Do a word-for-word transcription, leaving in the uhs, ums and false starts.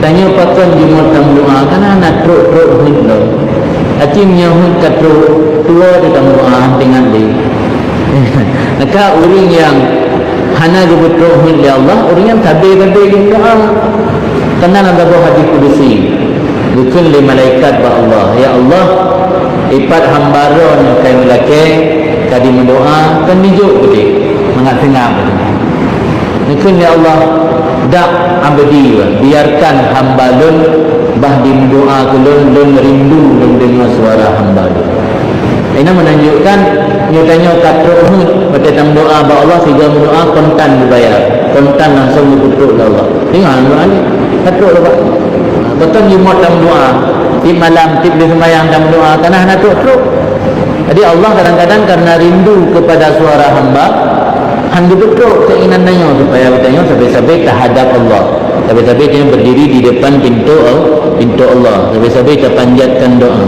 Tanyoe pakon jimeuet tameudoa, kana na trok-trok heuet lom. Aci meunyoe heuet ka trok, tuwoe di tameudoa, hana teuingat lé. Maka ureuëng nyang hana geupeutrok heuet lé Allah, ureuëng nyan sabe-sabe jimeudoa. Kana lam saboh hadis kudusi, geukheun lé malaikat bak Allah, "Ya Allah, ipat hamba droe nyang ka meulakée ka jimeudoa, kon jijok beudeh, mangat seungab beudeh." Neukheun lé Allah, "Dak, abdi, biarkan hamba lôn bah jimeudoa keu lôn, lôn rindu lôn deungoe suara hamba lôn." Ini menunjukkan, nyoe tanyoe ka trok heuet watée tameudoa bak Allah, sigoe meudoa kontan dibayar, kontan langsung geupeutrok lé Allah. Teungoh doa ni, ka trok lé Allah. Pakon jimeuet tameudoa, tiep malam, tiep lé seumayang tameudoa, kana hana trok-trok. Jadi Allah kadang-kadang karena rindu kepada suara hamba, han geupeutrok keinginan tanyoe supaya tanyoe sabe-sabe tahadap Allah. Sabe-sabe tanyoe berdiri di depan pintu Al-, pintu Allah. Sabe-sabe tapanjatkan doa.